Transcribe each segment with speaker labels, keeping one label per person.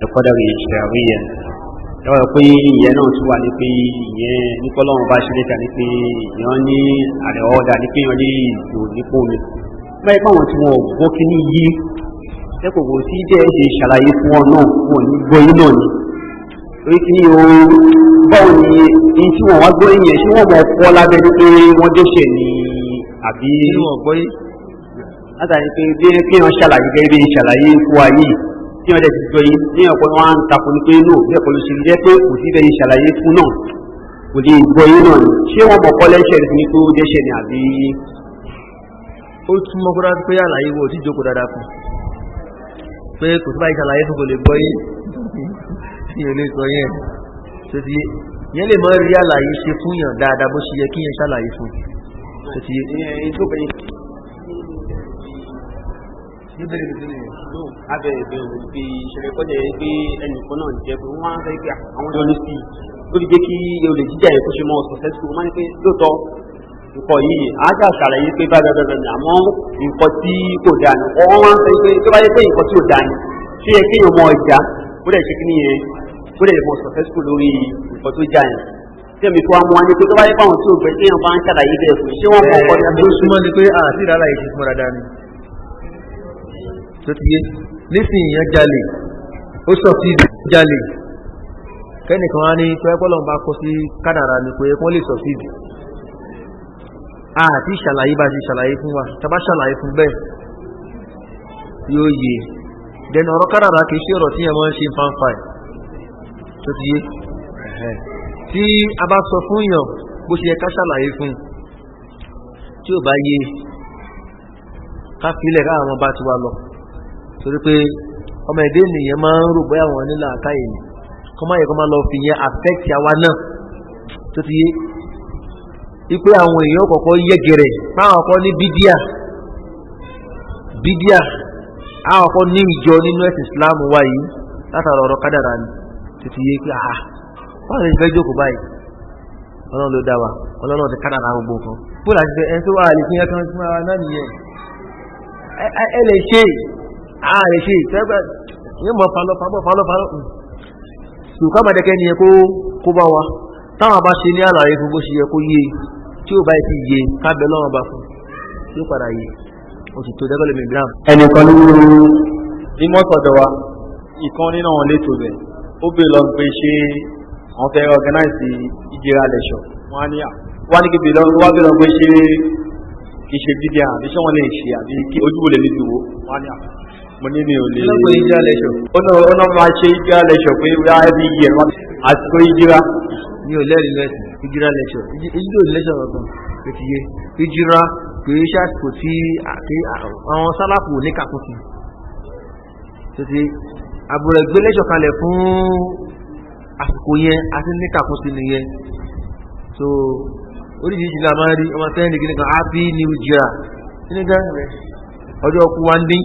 Speaker 1: al-qadari shar'iyyan. Lọ́wọ́ pé ìyẹn náà tún wà ní pé ìyẹn nípa Ọlọ́run bá ṣe lẹ́ta ní pé ìyẹn ní àrẹ ọ̀dà ní pé ìyẹn ní ìlò nípò mi. Báyìí pé àwọn tí wọn ò gbọ́ kí ní yí lẹ́kọ̀ọ́ kò sí jẹ́ ṣe ṣàlàyé fún ọ náà, wọn ò ní gbọ́ yín náà ni. Orí kí ni o, báwo ni ní tí wọ́n wá gbọ́ yín yẹn, ṣé wọ́n mọ̀ kọ́ lábẹ́ ní pé wọ́n dẹ́ṣẹ̀ ni àbí?
Speaker 2: Kí wọ́n gbọ́ yé?
Speaker 1: Látàrí pé bí kí wọ́n ṣàlàyé gẹ́gẹ́ bí ṣàlàyé fún wa yìí, tí wọ́n dẹ̀ ti gbọ́ yín ní ọ̀pọ̀ wọn á ń takò ní pé nù bí ọ̀pọ̀ ló ṣe jẹ́ pé kò sí bẹ́ẹ̀ ṣàlàyé fún náà, kò lè gbọ́ yín náà ni. Ṣé wọ́n mọ̀ kọ́ lẹ́ṣẹ̀ ní pé ó dẹ́ṣẹ̀ ni àbí?
Speaker 2: Ó túmọ̀ kó dájú pé àlàyé wo ò tí jókòó dáadáa fún pé kò sí báyìí ṣàlàyé fún kò lè gbọ́ yín, ìyẹn lè sọ yẹn tó ti yẹn lè mọ́ rí àlàyé ṣe fún yàn dáadáa bó ṣe yẹ kí yẹn ṣàlàyé fún tó ti yé.
Speaker 1: Abẹ́ ìbẹ̀rù pé ìṣẹ̀lẹ̀ kọjá yẹn pé ẹnìkan náà jẹ́ pé wọ́n á sọ pé àwọn jọ ní sí i ó fi jẹ́ kí olè jíjà yẹn kó ṣe mọ́ successful. Wọ́n máa ń pé lóòótọ́ nǹkan yìí ájá ṣàlàyé pé bá bẹ́ẹ̀ bẹ́ẹ̀ ni, àmọ́ nǹkan tí kò dáa ni. Wọ́n máa ń sọ pé tó bá yẹ pé nǹkan tí ò dáa ni, ṣé yẹ kéèyàn mọ ọjà kó dẹ̀ ṣe kí nìyẹn kó dẹ̀ mọ successful lórí nǹkan tó já yẹn. Tí èmi fún wa mú wa ní pé tó bá yẹ fáwọn tí ò gbẹ téèyàn bá ń ṣàlàyé bẹ́ẹ̀ fún ṣé wọ́n mọ ọkọ ní
Speaker 2: tó súnmọ́ ni pé àti ìrálàyé ṣe fún dáadáa ni tó ti yé. Nísìnyí yẹn jalè, ó sọ sí jalè, kẹ́nìkan wá ní tó ẹ́pọ́ lọ́nà bá kó sí kádàrà ni pé kó lè sọ sí ìdí. Àti ìṣàlàyé bá ti ṣàlàyé fún wa, tàbá ṣàlàyé fún bẹ́ẹ̀ yóò yé. Dẹnu ọ̀rọ̀ kádàrà kìí ṣe ọ̀rọ̀ tí yẹn máa ń ṣe fanfa ẹ̀ tó ti yé. Tí a bá sọ fún yàn bó ṣe yẹ ká ṣàlàyé fún tí ò bá yé, ká filẹ̀ káwọn bá ti wá lọ, torí pé ọmọ ẹ̀dẹ́ ènìyàn máa ń rò bóyá àwọn nílà àkáyè ni, kọ́ máa yẹ kọ́ máa lọ fi yẹn affect àwa náà tó ti yé. Ipe àwọn èèyàn kọ̀ọ̀kan yẹ́gẹ̀rẹ̀ báwọn kọ́ ní bídíà bídíà, àwọn kọ́ ní ìjọ nínú ẹ̀sìn Islam wa yìí látara ọ̀rọ̀ kádàrà ni tó ti yé pé àá wọ́n lè fẹ́ jókòó báyìí, Ọlọ́run ló dá wa, Ọlọ́run ti kádàrà gbogbo nǹkan bó láti fẹ́ ẹni tó wà lè fi yẹn kan sí ara náà nìyẹn. Ẹ lè ṣe a lè ṣe tẹ́gbẹ́ yóò mọ̀ falọ́ falọ́ falọ́ falọ́ ṣùkọ́ àmàdẹ́kẹ́ ni ẹ kó bá wa táwọn bá ṣe ní àlàyé fún bó ṣe yẹ kó yé, tí ó bá ti yé kábẹ̀ lọ́wọ́ bá fún yóò padà yé. Ó sì tó dẹ́gbẹ́lẹ̀ mi Ibrahim.
Speaker 1: Ẹnìkan ní mọ́tọ̀dọ̀ wa, ìkan nínú àwọn létò rẹ̀ ó bèèrè lọ pé ṣé àwọn fẹ́ organize ìjìra lẹ́ṣọ̀, wọ́n á ní kí bèèrè wá bèèrè lọ pé ṣé kì í ṣe bídíà àbí ṣé wọ́n lè ṣe àbí kí ojú wo lè ní fi wò, wọ́n á ní mo ní mi ò lè.
Speaker 2: Lọ́pọ̀ ìjìra lẹ́ṣọ̀.
Speaker 1: Ó náà máa ṣe ìjìra lẹ́ṣọ̀ pé wíwá every year àsìkò ìjìra.
Speaker 2: Mi ò lẹ́rìí lẹ́sìn ìjìra lẹ́ṣọ̀, ìjìra ò lẹ́ṣọ̀ kankan kò ti yé. Ìjìra kì í ṣàsìkò tí àwọn sálàpù ní kàkútù tó ti àbúrò gbé lẹ́ṣọ̀ kalẹ̀ fún àsìkò yẹn àti ní kàkútù nìyẹn. So oríṣiríṣi la máa ń rí ọmọ sẹ́yìn kìíní kan happy new year kìíní kan ọjọ́ ọkú wa ń dín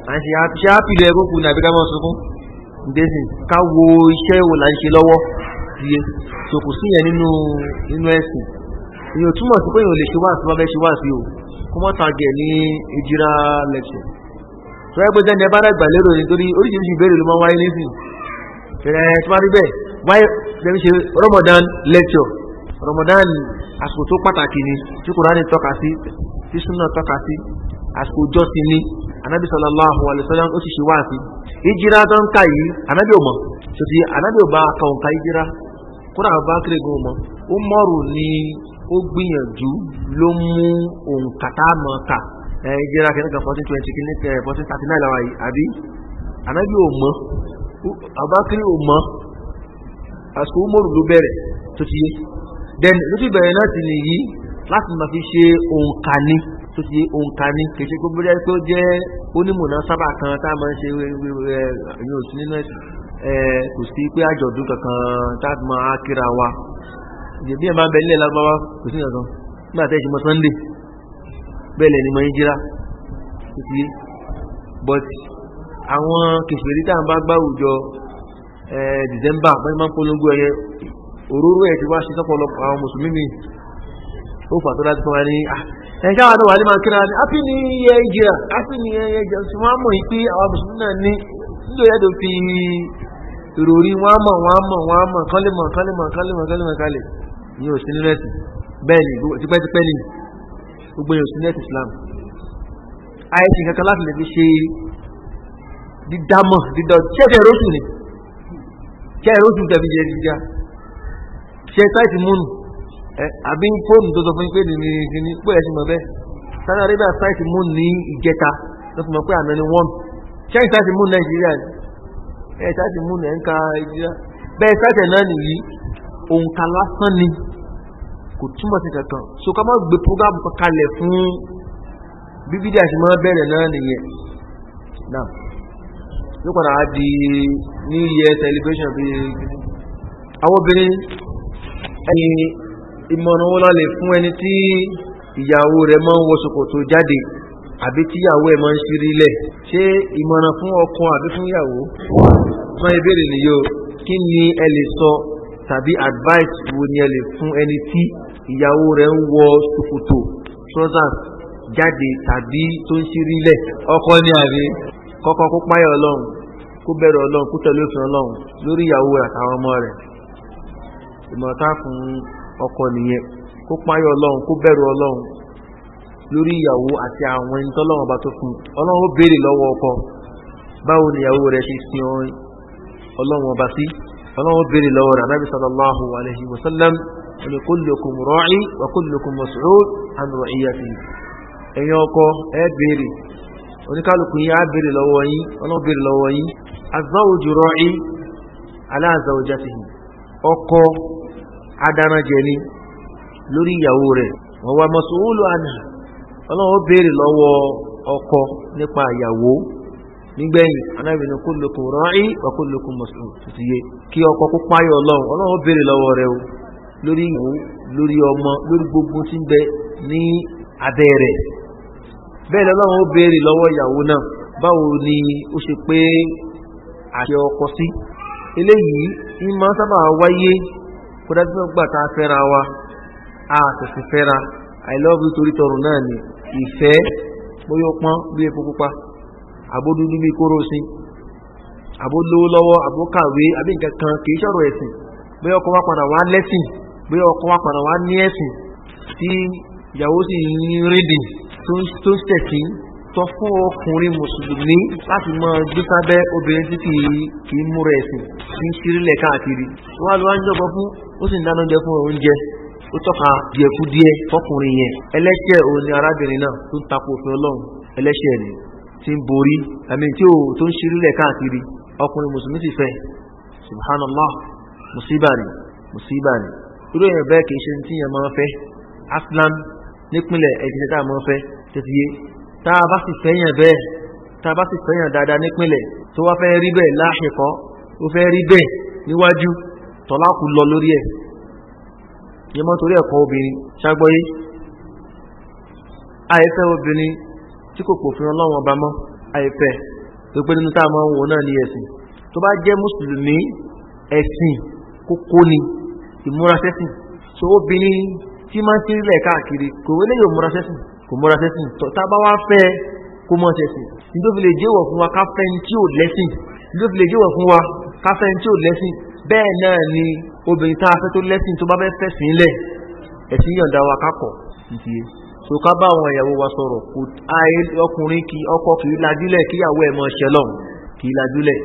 Speaker 2: à ń ṣe ṣe happy lọ ẹgbẹ́ kù ní àbíká máa sunkún ǹdẹ́sìn ká wo iṣẹ́ wo là ń ṣe lọ́wọ́ tiye. So kò sí yẹn nínú ẹ̀sìn. Ìyẹn ò túmọ̀ sí pé èèyàn lè ṣe wá sí wá fẹ́ ṣe wá sí o, kó mọ́ tagẹ̀ ní ìjìra lecture. Tó yẹ pé sẹ́ni ẹ bá dàgbà lérò nítorí oríṣiríṣi ìbéèrè ló máa ń wáyé nísìn. Ẹ tí wọ́n rí bẹ́ẹ̀ wáyé lẹ́nu ṣe Ramadan lecture. Ramadan àsìkò tó pàtàkì ni tí Kùránì tọ́ka sí, tí Súnà tọ́ka sí, àsìkò jọ́sìn ni. Ànábì sallallahu alaihi wasallam ó sì ṣe wá sí. Ìjìra tó ń kà yìí Ànábì ò mọ̀, sotí Ànábì ò bá ka òǹkà ìjìra, kódà bá kéré gan mọ̀. Umaru ni ó gbìyànjú ló mú òǹkà tá a mọ̀ ká ìjìra kìíní kan 1420 kìíní kan 1439 làwọn yìí àbí Ànábì ò mọ̀, Abubakar ò mọ̀, àsìkò Umaru ló bẹ̀rẹ̀ tó ti yé. Then ló ti bẹ̀rẹ̀ náà sì nìyí láti máa fi ṣe òǹkà ni tó ti yé, òǹkà ni kì í ṣe gbogbo jẹ́ pé ó jẹ́ onímọ̀nà sábà kan tá a máa ń ṣe ẹ̀yìn òsì nínú ẹ̀sìn. Kò sí pé àjọ̀dún kankan tá a máa kíra wa. Ìjẹ̀bí ẹ̀ máa ń bẹ nílẹ̀ lágbáwá kò sí nǹkan nígbà tẹ́ ẹ ṣe mọ Sunday bẹ́ẹ̀ lẹ́ni mọ ìjìra tó ti yé. But àwọn kèfèrí tá à ń bá gbáwùjọ December bá máa ń polongo ẹyẹ òróró ẹ̀ ti wá ṣe sọ́pọ̀lọpọ̀ àwọn mùsùlùmí mi ó fà tó láti fún wa ní ẹ̀ṣá wa náà wà ní máa kíra ní happy new year ìjìra, happy new year ìjìra. Tí wọ́n á mọ̀ yìí pé àwọn mùsùlùmí náà ní nílò yẹ́ tó fi Ìròrí wọ́n á mọ̀ wọ́n á mọ̀ wọ́n á mọ̀ kán lè mọ̀ kán lè mọ̀ kán lè mọ̀ kán lè mọ̀ kán lè ní ò sí nínú ẹ̀sìn. Bẹ́ẹ̀ ni tipẹ́tipẹ́ ni gbogbo yóò sí ní ẹ̀sìn Islam. Àìsí kankan láti lè fi ṣe dídámọ̀ dídọ̀ ṣẹ́ẹ̀tẹ̀ rósù ni ṣẹ́ẹ̀ rósù tẹ̀fi jẹ jíjá ṣe sáìtì múnù àbí fóònù tó sọ fún yín pé ní ní pé ẹ̀sìn mọ̀ bẹ́ẹ̀. Saudi Arabia sáìtì múnù ní ìjẹta ló fi mọ̀ pé àná ni wọ́n ṣe sáìtì múnù Nàìjíríà ni ẹ̀ sáìtì múnù ẹ̀ ń ka Nàìjíríà bẹ́ẹ̀ sáìtì náà nìyí òǹkà lásán ni kò túmọ̀ sí kankan. So ká má gbé program kan kalẹ̀ fún bíbí àti máa bẹ̀rẹ̀ náà nìyẹn. Náà yóò padà á di New Year celebration bí àwọn obìnrin. Ẹni ìmọ̀ràn wọn lè fún ẹni tí ìyàwó rẹ̀ máa ń wọ ṣòkòtò jáde àbí tí ìyàwó ẹ̀ máa ń ṣírí lẹ̀? Ṣé ìmọ̀ràn fún ọkọ àbí fún ìyàwó? Wọ́n ìbéèrè nìyó. Kí ni ẹ lè sọ tàbí advice wo ni ẹ lè fún ẹni tí ìyàwó rẹ̀ ń wọ ṣòkòtò trousers jáde tàbí tó ń ṣírí lẹ̀? Ọkọ ní àbí kọ́kọ́ kó páyà Ọlọ́run, kó bẹ̀rù Ọlọ́run, kó tẹ̀lé òfin Ọlọ́run lórí ìyàwó rẹ̀ àtàwọn ọmọ rẹ̀. Ìmọ̀ta fún ọkọ nìyẹn, kó páyà Ọlọ́run, kó bẹ̀rù Ọlọ́run lórí ìyàwó àti àwọn ẹni tọ́lọ́run ọba tó fún. Ọlọ́run ó béèrè lọ́wọ́ ọkọ báwo ni ìyàwó rẹ̀ ṣe sin Ọlọ́run ọba sí. Ọlọ́run ó béèrè lọ́wọ́ rẹ̀. Ànábì sallallahu alayhi wa sallam ní kullukum ra'i wa kullukum mas'ul an ra'iyatihi. Ẹ̀yin ọkọ ẹ béèrè, oníkálukú yín á béèrè lọ́wọ́ yín, Ọlọ́run béèrè lọ́wọ́ yín. Az-zawju ra'i ala zawjatihi. Ọkọ adarajẹ ni lórí ìyàwó rẹ̀, wa huwa mas'ulu anha. Ọlọ́run ó béèrè lọ́wọ́ ọkọ nípa ìyàwó nígbẹ̀yìn. Ànábì ní kullukum ra'i wa kullukum mas'ul. Títí yé kí ọkọ kó páyọ̀ Ọlọ́run, Ọlọ́run ó béèrè lọ́wọ́ rẹ̀ o lórí ìyàwó, lórí ọmọ, lórí gbogbo tí ń bẹ ní abẹ́ rẹ̀. Bẹ́ẹ̀ lọ́lọ́run ó béèrè lọ́wọ́ ìyàwó náà báwo ni ó ṣe pé àṣẹ ọkọ sí. Eléyìí ní máa sábà wáyé kó dájú pé gbà tá a fẹ́ra wa, a tẹ̀sí fẹ́ra I love you torí tọrùn náà ni ìfẹ́, bóyá ó pọ́n bí epo pupa, àbó dúdú bí kóró sí, àbó lówó lọ́wọ́, àbó kàwé, àbí nǹkan kan, kì í ṣọ̀rọ̀ ẹ̀sìn. Bóyá ọkọ wa padà wá lẹ́sìn, bóyá ọkọ wa padà wá ní ẹ̀sìn tí ìyàwó sì ń rídìn tó ń tẹ̀sí tọ́ fún ọkùnrin mùsùlùmí láti máa gbé sábẹ́ obìnrin tí kì í múra ẹ̀sìn tí ń ṣírílẹ̀ káàkiri. Wọ́n á lọ wá ń jọ̀bọ fún, ó sì ń dáná oúnjẹ fún oúnjẹ, ó tọ́ka díẹ̀kúdíẹ̀ fọkùnrin yẹn. Ẹlẹ́ṣẹ̀ òun ni arábìnrin náà tó ń tako òfin Ọlọ́run, ẹlẹ́ṣẹ̀ ni tí ń borí àmì tí ó tó ń ṣírílẹ̀ káàkiri. Ọkùnrin mùsùlùmí sì fẹ́. Subhanallah, musiba ni, musiba ni. Irú èèyàn bẹ́ẹ̀ kì í ṣe tí yẹn máa ń fẹ́ aslan nípìnlẹ̀ ẹ̀jẹ̀ tá a máa ń fẹ́ tètè yé. Tá a bá sì fẹ́yàn bẹ́ẹ̀, tá a bá sì fẹ́yàn dáadáa nípìnlẹ̀ tó wá fẹ́ rí bẹ́ẹ̀ láṣepọ̀, ó fẹ́ rí bẹ́ẹ̀ níwájú, tọ́lákù lọ lórí ẹ̀. Yẹ mọ́ torí ẹ̀kọ́ obìnrin ṣàgbọ́yé. Àìfẹ́ obìnrin tí kò pòfin Ọlọ́run ọba mọ́, àìfẹ́ tó pé nínú tá a máa ń wò náà ní ẹ̀sìn. Tó bá jẹ́ mùsùlùmí, ẹ̀sìn kókó ni ìmúrasẹ́sìn. So obìnrin tí máa ń sílẹ̀ káàkiri kò wọlé yóò múrasẹ́sìn, kò múrasẹ́sìn. Tá a bá wá fẹ́ kó mọ́ ṣẹ̀sìn, nítorí fi lè jẹ́wọ̀ fún wa ká fẹ́ ní tí ò lẹ́sìn, nítorí fi lè jẹ́wọ̀ fún wa ká fẹ́ ní tí ò lẹ́sìn. Bẹ́ẹ̀ náà ni obìnrin tá a fẹ́ tó lẹ́sìn tó bá fẹ́ fẹ̀sìn lẹ̀, ẹ̀sìn yọ̀ǹda wa kákọ̀ nìyí. So ká bá àwọn ìyàwó wa sọ̀rọ̀, kò ayé ọkùnrin kì ọkọ kì í lajúlẹ̀ kíyàwó ẹ̀ mọ́ ṣẹlọ̀, kì í lajúlẹ̀.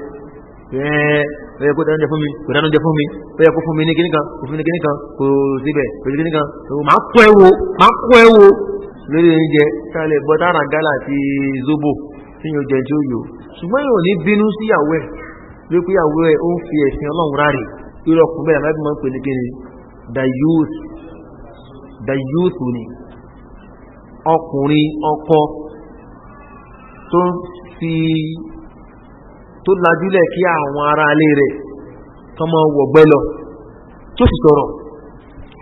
Speaker 2: Ó yẹ kó dáná jẹ fún mi, kò dáná jẹ fún mi, ó yẹ kó fún mi ní kíní kan, kò fún mi ní kíní kan, kò síbẹ̀, kò sí kíní kan, máa kó ẹ wo, máa kó ẹ wo lórí oúnjẹ sálẹ̀ bọ́ tára gálà àti zobo tí yóò jẹ tí ó yò. Ṣùgbọ́n yóò ní bínú síyàwó ẹ̀ lórí pé ìyàwó ẹ̀ ó ń fi ẹ̀sìn Ọlọ́run ráre. Irú ọkùnrin bẹ́ẹ̀ láti máa ń pè ní kíni, the youth, the youth ni ọkùnrin ọkọ tó ń fi tó lajúlẹ̀ kí àwọn ará ilé rẹ̀ kán máa wọ̀gbẹ́ lọ tó sì sọ̀rọ̀,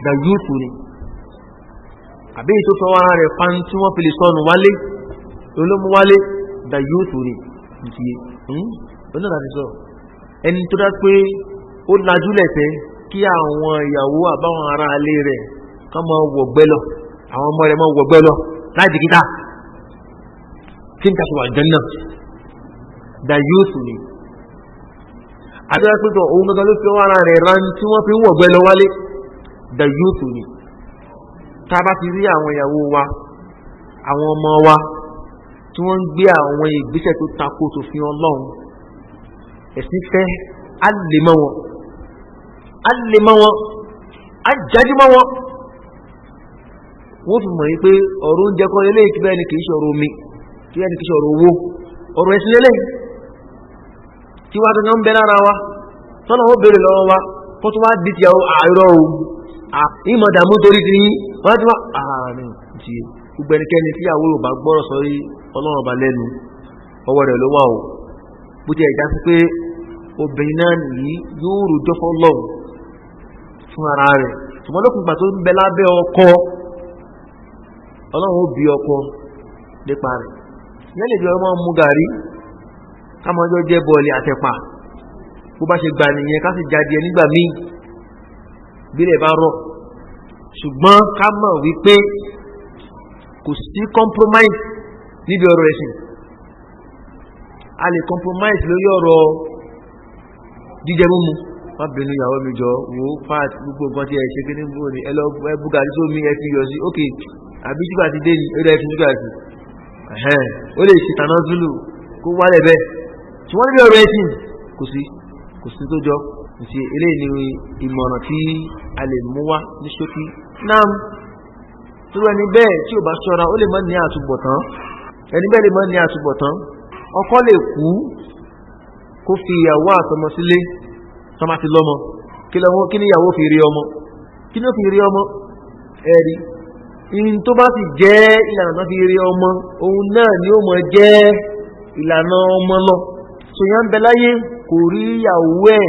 Speaker 2: the youth ni. Àbí èyí tó sọ ara rẹ̀ pan tí wọ́n fi lè sọnù wálé olómú wálé, the youth ni. Nìtìyé onáà láti sọ ẹni tó dá pé ó lajúlẹ̀ tẹ́ kí àwọn ìyàwó àbáwọn ará ilé rẹ̀ kán máa wọ̀gbẹ́ lọ, àwọn ọmọ rẹ̀ máa wọ̀gbẹ́ lọ láì jìkítà tí ń tàṣíwà jẹ́ náà, the youth ni. Àdúrà pé tọ̀ òun gangan ló fi ọwọ́ ara rẹ̀ ran tí wọ́n fi ń wọ̀gbẹ́ lọ wálé. The youth ni. Tá a bá ti rí àwọn ìyàwó wa, àwọn ọmọ wa tí wọ́n ń gbé àwọn ìgbésẹ̀ tó tako tòfin Ọlọ́run, ẹ̀sìn fẹ́ á lè mọ́ wọn, á lè mọ́ wọn, á jájú mọ́ wọn. Wọ́n fi mọ̀ yí pé ọ̀rọ̀ oúnjẹ kọ́ lélẹ́yìí, kí bẹ́ẹ̀ ni kì í ṣe ọ̀rọ̀ omi, kí bẹ́ẹ̀ ni kì í ṣe ọ̀rọ̀ owó, ọ̀rọ̀ ẹ̀sìn lélẹ́yìí tí wàá gangan ń bẹ lára wa, tọ́nà ó béèrè lọ́wọ́ wa kó tó wá di ti àwọn àìrọ̀ o, ìmọ̀ dààmú torí ti yín wọ́n ti wá ààrin ti gbogbo ẹnikẹ́ni tí àwọn Yorùbá gbọ́rọ̀ sórí Ọlọ́run ọba lẹ́nu, ọwọ́ rẹ̀ ló wà o. Bó ti ẹ̀ já sí pé obìnrin náà nìyí yóò rojọ́ fọ́lọ́run fún ara rẹ̀, ṣùgbọ́n lókun ìgbà tó ń bẹ lábẹ́ ọkọ, Ọlọ́run ó bi ọkọ nípa rẹ̀. Ìyẹn lè di ọmọ mu gàrí, kámọ́jọ́ jẹ́ bọ́ọ̀lì àtẹ̀pà, bó bá ṣe gbà nìyẹn, ká sì jáde nígbà míì bílẹ̀ bá rọ̀. Ṣùgbọ́n ká mọ̀ wípé kò sí compromise níbi ọ̀rọ̀ ẹ̀sìn. A lè compromise lórí ọ̀rọ̀ jíjẹ múmu, má bínú ìyàwó mi jọ wo fat gbogbo nǹkan tí ẹ ṣe kí ní bó ni ẹ lọ ẹ bú gàrí sómi ẹ fi yọ sí, ok, àbí ṣúgà ti dé ni ó dẹ́ fi ṣúgà sí, ó lè ṣe tàná zulu kó wálẹ̀ bẹ́ẹ̀. Ṣùgbọ́n níbi ọ̀rọ̀ ẹ̀sìn kò sí, kò sí tó jọ, kò sí. Eléyìí ni ìmọ̀ràn tí a lè mú wá ní ṣókí náà. Tó ẹni bẹ́ẹ̀ tí ò bá ṣọ́ra, ó lè má ní àtúbọ̀tán. Ẹni bẹ́ẹ̀ lè má ní àtúbọ̀tán. Ọkọ lè kú kó fi ìyàwó àtọmọ sílé tọ́ máa ti lọ́mọ. Kí ni ìyàwó fi rí ọmọ? Kí ni ó fi rí ọmọ? Ẹ̀rí in tó bá sì jẹ́ ìlànà tó fi rí ọmọ, òun náà ni ó mọ̀ jẹ́ ìlànà ọmọ lọ. Sòyàn ń bẹ láyé kò rí ìyàwó ẹ̀.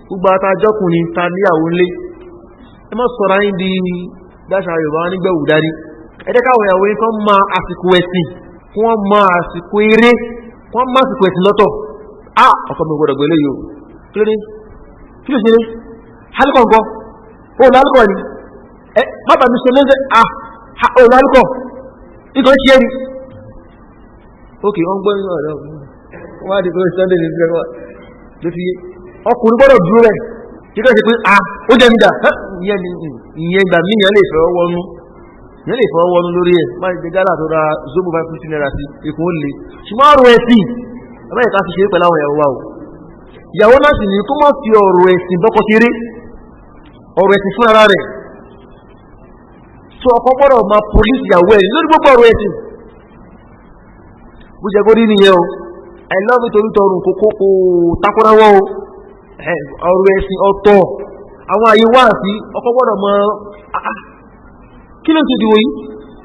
Speaker 2: Gbogbo àtàjọkùnrin ta níyàwó ńlé, ẹ má sọ̀rọ̀ ayé di dáṣà Yorùbá nígbẹ̀wò dání. Ẹ jẹ́ káwọn ìyàwó yín kan mọ àsìkò ẹ̀sìn, kí wọ́n mọ àsìkò eré, kí wọ́n mọ àsìkò ẹ̀sìn lọ́tọ̀. Á ọkọ mi gbọ́dọ̀ gbélé yìí o. Kí ló dé? Kí ló ṣe dé? Hálùkọ̀ nǹkan ó lálùkọ̀ ni ẹ má bàa mi ṣe lóṣè. À ó lálùkọ̀ ikọ̀ ṣe é ni. Ok, wọ́n gbọ́ nínú ọ̀rọ̀ wọ́n á di pé Sunday ní ìfẹ́ wọn ló fi ọkùnrin gbọ́dọ̀ dúró rẹ̀ kíkọ́ ṣe pé à ó jẹ́ mi dà. Ìyẹn ìgbà míì yẹn lè fẹ́ wọnú, yẹn lè fọwọ́ wọnú lórí ẹ̀ má jẹ gálà tó ra zobo 550 naira sí ikùn ó le. Ṣùgbọ́n ọ̀rọ̀ ẹ̀sìn ẹ báyìí ká fi ṣeré pẹ̀lú àwọn ìyàwó wa o. Ìyàwó náà sì ní kó má fi ọ̀rọ̀ ẹ̀sìn bọ́kọ ṣeré, ọ̀rọ̀ ẹ̀sìn fún ara rẹ̀. So ọkọ gbọ́dọ̀ máa polisi ìyàwó ẹ̀ lórí gbogbo ọ̀rọ̀ ẹ̀sìn. Bó ṣe kó rí nìyẹn o. I love it torí tọrùn kókó kó takora wọ́ o. Ọ̀rọ̀ ẹ̀sìn ọ̀tọ̀, àwọn àyè wá sí ọkọ gbọ́dọ̀ mọ kí ló ń ṣe ìdìbò yìí,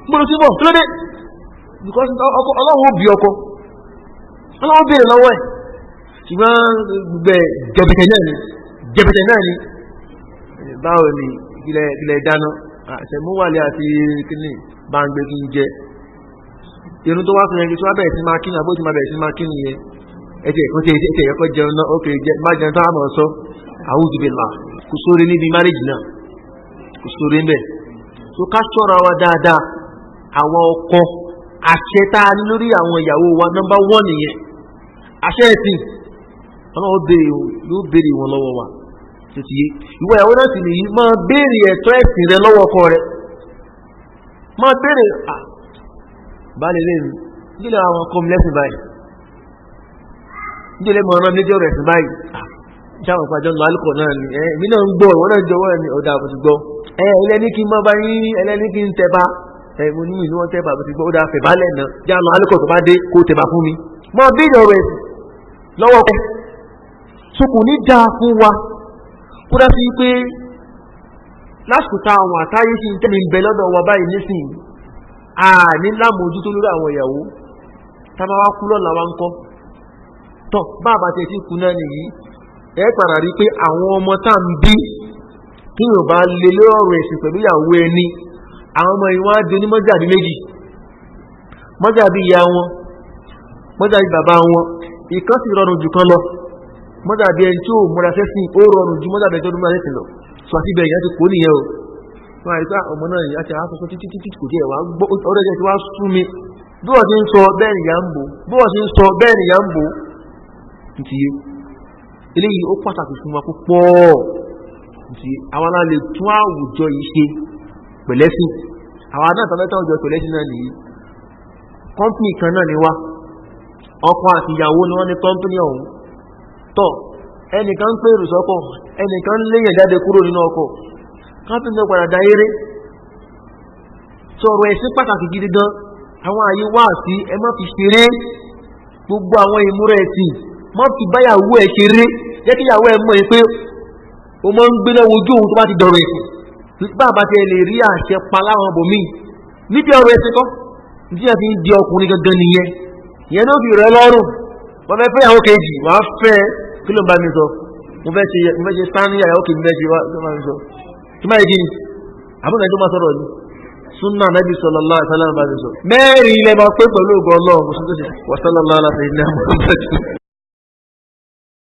Speaker 2: gbọ́dọ̀ sí bọ̀, kí ló dé? Because Ọlọ́run ó bí ọkọ, Ọlọ́run ó béèrè lọ́wọ́ ẹ̀. Ṣùgbọ́n gbẹ jẹ̀bẹ̀tẹ̀ náà ni, jẹ̀bẹ̀tẹ̀ náà ni. Báwo ni ilẹ̀ dáná àṣẹmúwàlẹ̀ àti kíní bá ń gbé kí n jẹ irun tó wá fún ẹni tó wá bẹ̀rẹ̀ sí máa kí ni àbó tí máa bẹ̀rẹ̀ sí máa kí ni yẹn, ẹtì ẹ̀kọ́ tí ẹtì ẹ̀kọ́ jẹun náà, ókè jẹ má jẹun tó àmọ̀ sọ a'udhu billah. Kò sóore níbi márèjì náà, kò sóore ń bẹ̀. Tó ká ṣọ́ra wa dáadáa. Àwọn ọkọ, àṣẹ tá a ní lórí àwọn ìyàwó wa number one nìyẹn, àṣẹ ẹ̀sìn. Ọlọ́run yóò béèrè wọn lọ́wọ́ wa tó ti yé. Ìwọ ìyàwó náà sì nìyí, máa béèrè ẹ̀tọ́ ẹ̀sìn rẹ lọ́wọ́ ọkọ rẹ, máa béèrè. Báyìí lè nílẹ̀ àwọn ọkọ mi lẹ́sìn báyìí, nílẹ̀ mọ̀ ọ́nà méjì ọ̀rọ̀ ẹ̀sìn báyìí, sáwọn ìpàjọ́ lọ alukọ̀ náà ni ẹ èmi náà ń gbọ́, ìwọ náà jọ̀wọ́ ẹ̀ ní ọ̀dà àbùtù gbọ́ ẹ ẹlẹ́ni kí n má bá yín, ẹlẹ́ni kí n tẹ̀ba ẹ mo ní ìlú wọn tẹ̀ba àbùtù gbọ́, ó dà fẹ̀bálẹ̀ náà já lọ alukọ̀ tó bá dé kó tẹ̀ba fún mi. Máa béèrè ọ̀rọ̀ ẹ̀sìn lọ́wọ́ ọkọ. So kò ní dáa fún wa kó dá sí pé lásìkò tá àwọn àtàyè sí tẹ́mi ń bẹ lọ́dọ̀ wa báyìí nísìnyí, àní lámòójútó lórí àwọn ìyàwó. Tá a máa wá kú lọ́la wa ń kọ́ tọ́ bá àbá tiẹ̀ tí kú náà nìyí, ẹ padà rí pé àwọn ọmọ tá à ń bí kí yóò bá lé lórí ọ̀rọ̀ ẹ̀sìn pẹ̀lú ìyàwó ẹni, àwọn ọmọ yìí wọ́n á di onímọ̀jàbí méjì, mọ́jàbí ìyá wọn, mọ́jàbí bàbá wọn. Ìkan sì rọrùn jù kan lọ. Mọ́jàbí ẹni tí ó múra sẹ́sìn ó rọrùn ju mọ́jàbí ẹni tó múra sẹ́sìn lọ. Sọ àti ibẹ̀ ìyá ti kó nìyẹn o. Wọ́n á rí pé ọmọ náà ìyá ti aṣọ títí títí kò díẹ̀ wá gbọ́, ọ̀rẹ́ jẹ́ ti wá sú mi. Bí wọ́n ti ń sọ bẹ́ẹ̀ nìyà ń bò, bí wọ́n ti ń sọ bẹ́ẹ̀ nìyà ń bò. Ti yé. Eléyìí ó pàtàkì fún wa púpọ̀. Tí àwọn náà lè tún àwùjọ yìí ṣe pẹ̀lẹ́sìn, àwọn náà tàbí àwùjọ pẹ̀lẹ́sìn náà nìyí. Kọ́mpìnì kan náà ni wá, ọkọ àti ìyàwó ni wọ́n ní kọ́mpìnì ọ̀hún. Tọ́ ẹnìkan ń pèrò sọ́kọ̀, ẹnìkan ń léyàn jáde kúrò nínú ọkọ̀, kọ́mpìnì náà padà dá eré. Sọ̀rọ̀ ẹ̀sìn pàtàkì gidi gan. Àwọn àyè wá sí, ẹ má fi ṣeré. Gbogbo àwọn ìmúra ẹ̀sìn, má fi báyàwó ẹ̀ ṣeré. Jẹ́ kí ìyàwó ẹ̀ mọ̀ ẹ́ pé o máa ń gbéná wojú òun tó bá ti dọ̀rọ̀ ẹ̀sìn. Bàbá tẹ lè rí àṣẹ pa láwọn bòmíì níbi ọ̀rọ̀ ẹ̀sìn kọ́ ní a fi ń di ọkùnrin gangan nìyẹn. Ìyẹn ló fi rẹ lọ́rùn. Wọ́n fẹ́ fẹ́ ìyàwó kejì, wọ́n á fẹ́. Kí ló ń bá mi sọ? Mo fẹ́ ṣe sáni ìyàwó kejì, fẹ́ ṣe wá ló bá mi sọ. Kí má yẹ kí ni àbúrò ẹni tó máa sọ̀rọ̀ ni sunna nabi sallallahu alaihi wasallam bá mi sọ. Mẹ́rin ilẹ̀ máa pé pẹ̀lú ògo Ọlọ́run. Wa sallallahu alaihi wasallam.